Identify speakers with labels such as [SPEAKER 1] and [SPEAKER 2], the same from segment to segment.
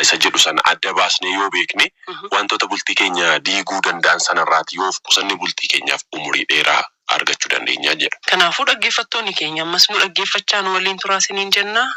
[SPEAKER 1] Isa jedhu sana adda baasnee yoo beekne, wantoota bultii keenya diiguu danda'an sanarraati yoo of qusanne, bultii keenyaaf umurii dheeraa argachuu dandeenya jedha.
[SPEAKER 2] Kanaafuu dhaggeeffattoonni keenya ammas nu dhaggeeffachaa nu waliin turaa isiniin jenna.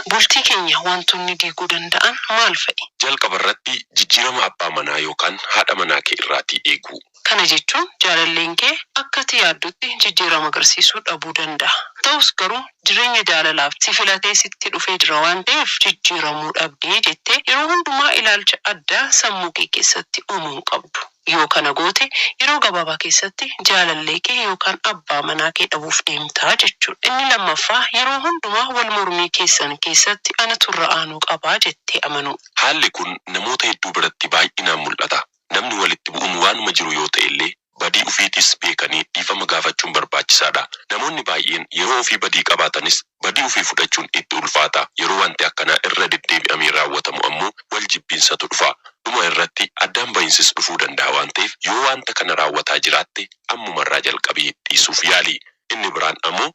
[SPEAKER 2] Bultii keenya wantoonni diiguu danda'an maal fa'i?
[SPEAKER 1] Jalqaba irratti jijjiirama abbaa manaa yookaan haadha manaa kee irraatii eeguu.
[SPEAKER 2] Kana jechuun jaalalleen kee akka ati yaaddutti jijjiirama agarsiisuu dhabuu danda'a. Ta'us garuu jireenya jaalalaaf si filatee sitti dhufee jira waan ta'eef, jijjiiramuu dhabdee jettee yeroo hundumaa ilaalcha addaa sammuu kee keessatti uumuu hin qabdu. Yoo kana goote yeroo gabaabaa keessatti jaalallee kee yookaan abbaa manaa kee dhabuuf deemtaa jechuudha. Inni lammaffaa, yeroo hundumaa wal mormii keessan keessatti anatu irra aanuu qabaa jettee amanuu.
[SPEAKER 1] Haalli kun namoota hedduu biratti baay'inaan mul'ata. Namni walitti bu'uun waanuma jiru yoo ta'e illee, badii ofiitis beekanii dhiifama gaafachuun barbaachisaadha. Namoonni baay'een yeroo ofii badii qabaatanis badii ofii fudhachuun itti ulfaata. Yeroo wanti akkanaa irra deddeebi'amee raawwatamu ammoo wal jibbiinsatu dhufa. Dhuma irratti addaan bahinsis dhufuu danda'a waan ta'eef, yoo wanta kana raawwataa jiraatte ammumarraa jalqabii dhiisuuf yaali. Inni biraan ammoo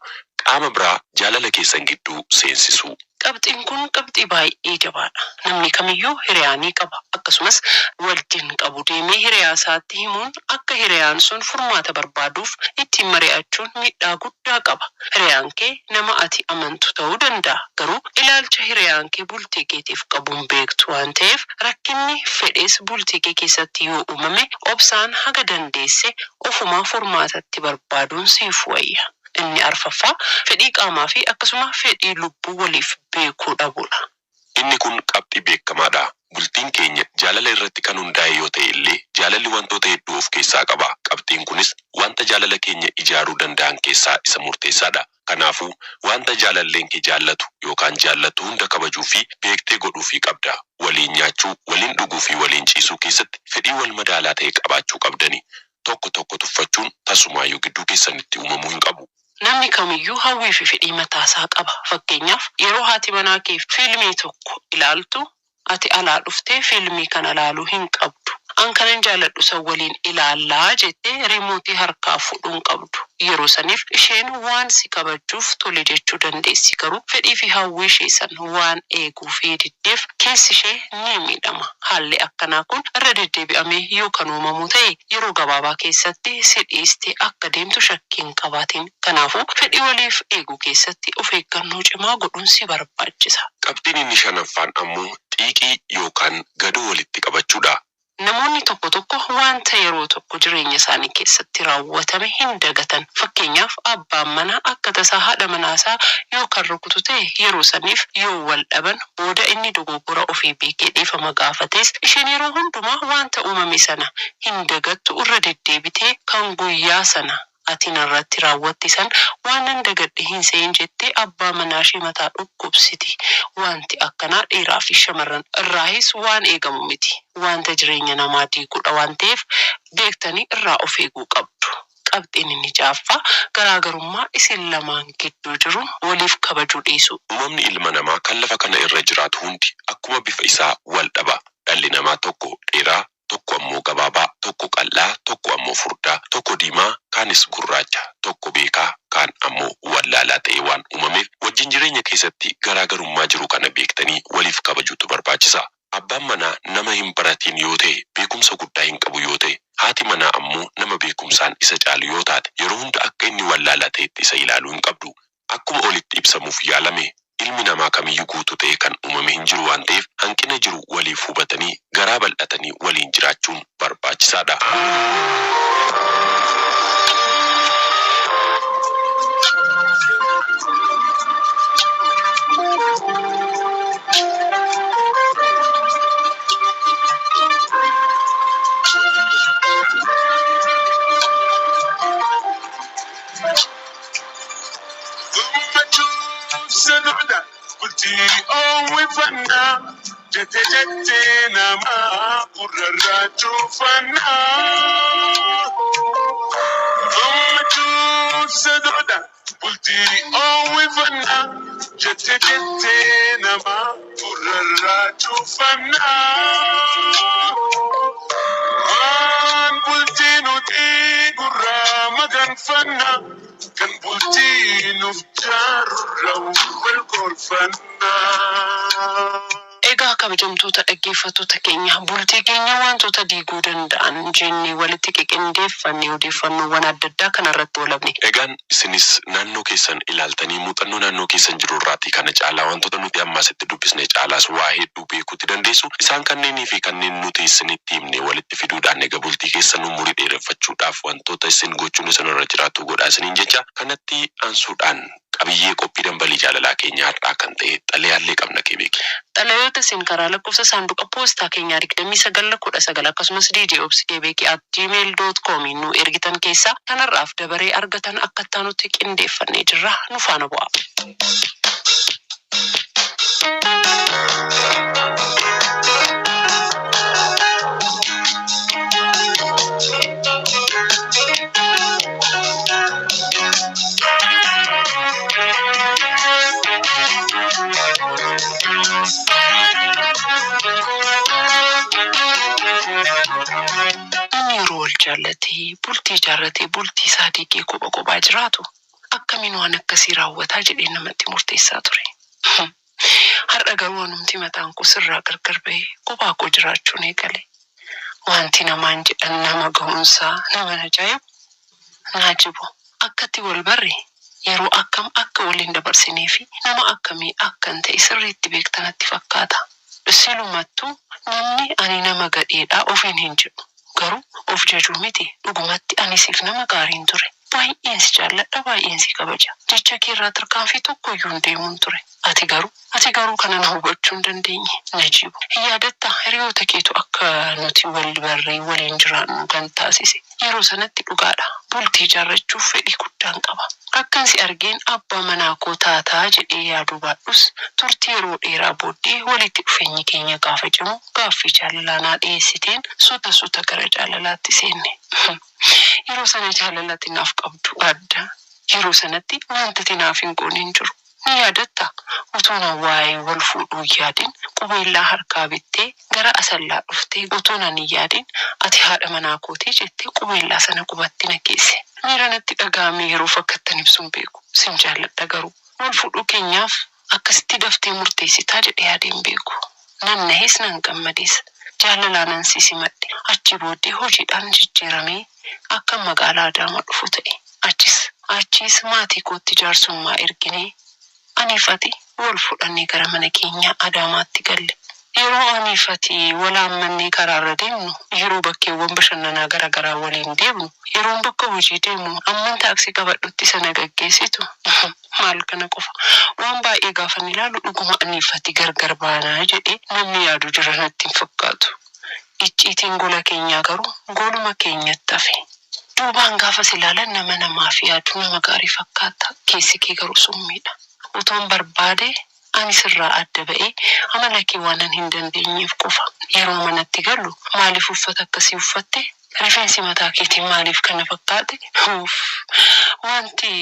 [SPEAKER 1] qaama biraa jaalala keessan gidduu seensisuu.
[SPEAKER 2] Qabxiin kun qabxii baay'ee jabaadha. Namni kamiyyuu hiriyaa ni qaba. Akkasumas wajjin qabu deemee hiriyaa isaatti himuun akka hiriyaan sun furmaata barbaaduuf ittiin mari'achuun miidhaa guddaa qaba. Hiriyaan kee nama ati amantu ta'uu danda'a. Garuu ilaalcha hiriyaan kee bultii keetiif qabuun beektu waan ta'eef, rakkinni fedhes bultii kee keessatti yoo uumame obsaan haga dandeesse ofumaa furmaatatti barbaaduun siif wayya. Inni arfaffaa fedhii qaamaa fi akkasuma fedhii lubbuu waliif beekuu dhabuudha.
[SPEAKER 1] Inni kun qabxii beekamaadha. Bultiin keenya jaalala irratti kan hundaa'e yoo ta'e illee, jaalalli wantoota hedduu of keessaa qaba. Qabxiin kunis wanta jaalala keenya ijaaruu danda'an keessaa isa murteessaadha. Kanaafuu wanta jaalalleen kee jaallatu yookaan jaallattu hunda kabajuu fi beektee godhuufii qabda. Waliin nyaachuu, waliin dhuguu fi waliin ciisuu keessatti fedhii wal madaalaa ta'e qabaachuu qabdani. Tokko tokko tuffachuun tasumaayyuu gidduu keessanitti uumamuu hin qabu.
[SPEAKER 2] Namni kamiyyuu hawwii fi fedhii mataasaa qaba. Fakkeenyaaf, yeroo haati manaa kee fiilmii tokko ilaaltu ati alaa dhuftee fiilmii kana ilaaluu hin qabdu. An kanan jaalladhu san waliin ilaallaa jettee riimootii harkaa fuudhuu hin qabdu. Yeroo saniif isheen waan si kabajjuuf tole jechuu dandeessi. Garuu fedhii fi hawwii ishee san waan eeguu fi diddeef keessi ishee ni miidhama. Haalli akkanaa kun irra deddeebi'amee yoo kan uumamu ta'e, yeroo gabaabaa keessatti si dhiistee akka deemtu shakkii hin qabaatin. Kanaafuu fedhii waliif eeguu keessatti of eeggannoo cimaa godhuun si barbaachisa.
[SPEAKER 1] Qabxiin inni shanaffaan ammoo xiiqii yookaan gadoo walitti qabachuudha.
[SPEAKER 2] Namoonni tokko tokko wanta yeroo tokko jireenya isaanii keessatti raawwatame hin dagatan. Fakkeenyaaf, abbaan manaa akka tasaa haadha manaasaa yoo kan rukutu ta'e, yeroo saniif yoo wal dhaban booda inni dogoggora ofii beekee dhiifama gaafates, isheen yeroo hundumaa wanta uumame sana hin dagattu. Irra deddeebitee kan guyyaa sana ati narratti raawwatte san waanan dagadhe hin se'in jettee abbaa manaa ishee mataa dhukkubsiti. Wanti akkanaa dhiiraa fi shamarran irraahis waan eegamu miti. Wanta jireenya namaa diigudha waan ta'eef beektanii irraa of eeguu qabdu. Qabxiin inni ja'affaa garaagarummaa isin lamaan gidduu jiru waliif kabajuu dhiisuu.
[SPEAKER 1] Uumamni ilma namaa kan lafa kana irra jiraatu hundi akkuma bifa isaa wal dhaba. Dhalli namaa tokko dheeraa, tokko ammoo gabaabaa, tokko qal'aa, tokko ammoo furdaa, tokko diimaa, kaanis gurraacha, tokko beekaa, kaan ammoo wallaalaa ta'ee waan uumameef, wajjin jireenya keessatti garaagarummaa jiru kana beektanii waliif kabajuutu barbaachisa. Abbaan manaa nama hin baratiin yoo ta'e, beekumsa guddaa hin qabu yoo ta'e, haati manaa ammoo nama beekumsaan isa caalu yoo taate, yeroo hunda akka inni wallaalaa ta'etti isa ilaaluu hin qabdu. Akkuma olitti ibsamuuf yaalame, ilmi namaa kamiyyuu guutuu ta'ee kan uumame hin jiru waan ta'eef, hanqina jiru waliif hubatanii garaa bal'atanii waliin jiraachuun barbaachisaadha.
[SPEAKER 3] Gammachuun bultii oowwifannaa jette jettee nama gurrarraa cuufannaa. Gammachuun sadoodha. Bultii oowwifannaa jette jettee nama gurrarraa cuuffannaa. Waan bultii nuti gurraa maganfannaa kan bultii nuuf jaarurra wal gorfannaa.
[SPEAKER 2] Egaa kabajamtoota dhaggeeffattoota keenya, bultii keenya wantoota diiguu danda'an jennee walitti qiqindeeffannee odeeffannoowwan adda addaa kanarratti oolabne.
[SPEAKER 1] Egaan isinis naannoo keessan ilaaltanii muuxannoo naannoo keessan jiru irraatii kana caalaa wantoota nuti amma asitti dubbisne caalaas waa hedduu beekuutti dandeessu. Isaan kanneenii fi kanneen nuti isinitti himne walitti fiduudhaan egaa bultii keessan umurii dheereffachuudhaaf wantoota isin gochuun isin irra jiraatu godhaa isiniin jecha. Kanatti aansuudhaan qabiyyee qophii Dambalii Jaalalaa keenya har'aa kan ta'e xalayaallee qabna kee beeki.
[SPEAKER 2] Xalayoota isin karaa lakkoofsa saanduqa poostaa keenyaa 2919 akkasumas djobsikebeeki@gmail.com nu ergitan keessaa kanarraaf dabaree argatan akka itti qindeeffannee jirra, nu faana bu'a. Namni yeroo wal jaallatee bultii ijaarratee bultii isaa diigee kopha kophaa jiraatu akkamiin waan akkasii raawwataa jedhee namatti murteessaa ture. Har'a garuu anumti mataan koo sirraa gargar bahee kophaa koo jiraachuun eegale. Wanti namaan jedhan nama ga'umsaa nama ajaa'ibu naajibu. Akkatti wal barre, yeroo akkam akka waliin dabarsinee fi nama akkamii akkan ta'e sirriitti beektanatti fakkaata. Silumattuu namni ani nama gadheedhaa ofiin hin jedhu. Garuu of jajuu miti, dhugumatti ani siif nama gaariin ture. Baay'een si jaalladha, baay'een si kabaja. Jecha keerraa tarkaanfii tokko iyyuu hin deemuun ture. Ati garuu kana na hubachuu hin dandeenye. Najibu. Hin yaadattaa, hiriyoota keetu akka nuti wal barree waliin jiraannu kan taasise. Yeroo sanatti dhugaadha. Bultii ijaarrachuuf fedhii guddaan qaba. Akkan si argeen abbaa manaa koo taataa jedhee yaaduu baadhus, turtii yeroo dheeraa booddee walitti dhufeenyi keenya gaafa cimu gaaffii jaalalaa naa dhiyeessiteen suuta suuta gara jaalalaatti seenne. Yeroo sana jaalalatti naaf qabdu adda. Yeroo sanatti wanta ati naaf hin goone hin jiru. Ni yaadatta, utuu nan waa'ee wal fuudhuu hin yaadin qubeellaa harkaa bittee gara Asallaa dhuftee, utuu nan hin yaadin ati haadha manaa kootii jettee qubeellaa sana qubatti na keesse. Miira natti dhaga'ame yeroof akkattan ibsuun beeku. Sin jaalladha, garuu wal fuudhuu keenyaaf akkasitti daftee murteessitaa jedhee yaadee hin beeku. Nan nahes, nan gammades. Jaalalaan nan si simadhe. Achi booddee hojiidhaan jijjiiramee akka magaalaa Adaamaa dhufu ta'e. Achis maatii kootti jaarsummaa erginee aniif ati wal fudhannee gara mana keenyaa Adaamaatti galle. Yeroo aniif ati wal haammannee karaarra deemnu, yeroo bakkeewwan bashannanaa gara garaa waliin deemnu, yeroon bakka hojii deemu amman taaksii qabadhutti sana gaggeessitu, maal kana qofa, waan baay'ee gaafan ilaalu dhuguma aniif ati gargar baanaa jedhee namni yaadu jira natti hin fakkaatu. Icciitiin gola keenyaa garuu goluma keenyatti hafe. Duubaan gaafas ilaalan nama namaaf yaadu, nama gaarii fakkaata. Keessi kee garuu summiidha. Utuun barbaade ani sirraa adda ba'ee amala kee waanan hin dandeenyeef qofa. Yeroo manatti galu maaliif uffata akkasii uffatte? Rifeensi mataa keetii maaliif kana fakkaate? Uff! Wanti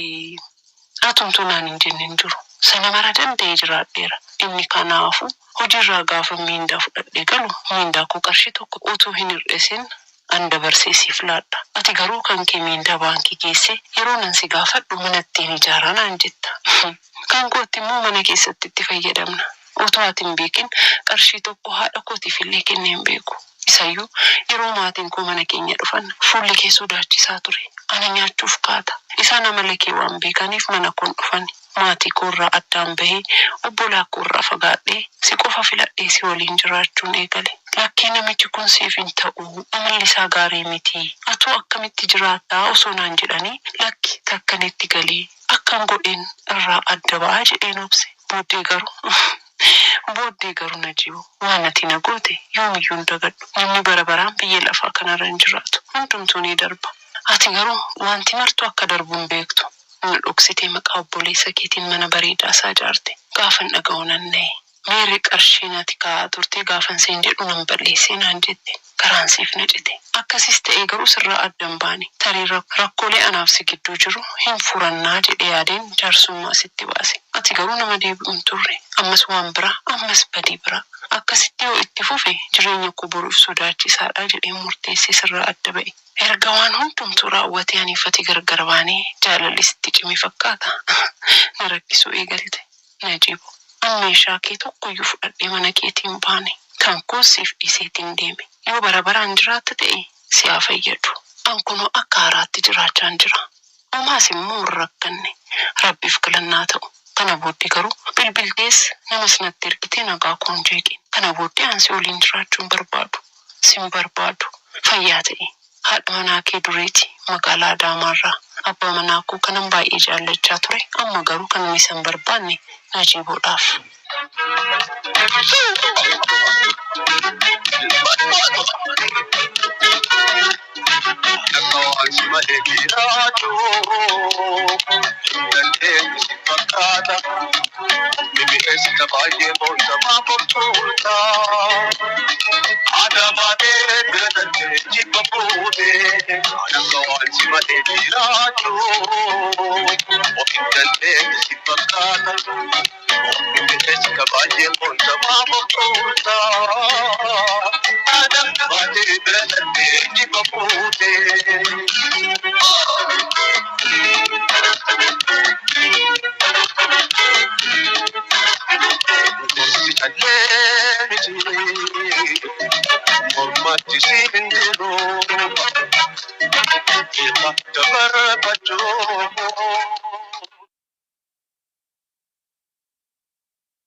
[SPEAKER 2] atumtuu naan hin jenne hin jiru. Sana mara danda'ee jiraadheera. Inni kanaafu hojiirraa gaafa miindaa fudhadhee galu miindaa koo qarshii tokko utuu hin hir'isin an dabarsee siif laadha. Ati garuu kan kee miindaa baankii geessee yeroo nan si gaafadhu mana ittiin ijaaraa naan jetta. Kan kootti immoo mana keessatti itti fayyadamna. Utuu ati hin beekin qarshii tokko haadha kootiif illee kennee hin beeku. Isayyuu yeroo maatiin koo mana keenya dhufan fuulli kee sodaachisaa ture. Ana nyaachuuf kaata. Isaan amala kee waan beekaniif mana koon dhufani. Maatii koorraa addaan bahee, obbolaa koorraa fagaadhee, si qofa filadhee si waliin jiraachuun eegale. Lakkii, namichi kun siif hin ta'u, amalli isaa gaarii miti. Atuu akkamitti jiraattaa osoo naan jedhanii, lakki, takkan itti galee akkan godheen irraa adda ba'aa jedheen obse. Booddee garuu Najibu, waan ati na goote yoomiyyuu hin dagadhu. Namni bara baraan biyya lafaa kanarra hin jiraatu. Hundumtuu ni darba. Ati garuu wanti martuu akka darbu hin beektu. Nu dhoksitee maqaa obboleessa keetiin mana bareedaa isaa ijaarte. Gaafan dhaga'u nan na'e. Meerri qarshiin ati kaa'aa turte gaafan siin jedhu nan balleessee naan jette. Garaan siif na cite. Akkasis ta'ee garuu sirraa adda hin baane. Tarii rakkoolee anaaf si gidduu jiru hin furannaa jedhee yaadeen jaarsummaa sitti baase. Ati garuu nama deebi'u hin turre. Ammas waan biraa, ammas badii biraa. Akkasitti yoo itti fufe jireenya koo boruuf sodaachisaadha jedheen murteessee sirraa adda ba'e. Erga waan hundumtuu raawwatee aniif ati gargar baanee jaalalli sitti cime fakkaata. Na rakkisuu eegalte. Najibo, An meeshaa kee tokkoyyuu fudhadhee mana keetii hin baane. Kan koos siif dhiiseetiin deeme. Yoo bara baraan jiraatta ta'e si haa fayyadu. An kunoo akka haaraatti jiraachaan jira. Homaas immoo hin rakkanne. Rabbiif galanni haa ta'u. Kana booddee garuu bilbiltees namas natti ergitee nagaa koo hin jeeqin. Kana booddee an si waliin jiraachuu hin barbaadu. Sin barbaadu. Fayyaa ta'i. Haadha manaa kee duriiti magaalaa Adaamaarraa. Abbaa manaa koo kanan baay'ee jaallachaa ture amma garuu kanan isa hin barbaanne Najiiboodhaaf.
[SPEAKER 4] Akka waan si malee jiraachuu hin dandeenye si fakkaata. Mimi'eessita baay'ee boonta maaf of tuulta. Aadaa baatee bira darbee jibba fuutee. Akka waan si malee jiraachuu of hin dandeenye si fakkaata. Mimi'eessita baay'ee boonta maaf of tuulta. Aadaa baatee bira darbee jibba fuutee. Gorsi callee miti mormatti si hin jiru. Beeka dabarfachuu.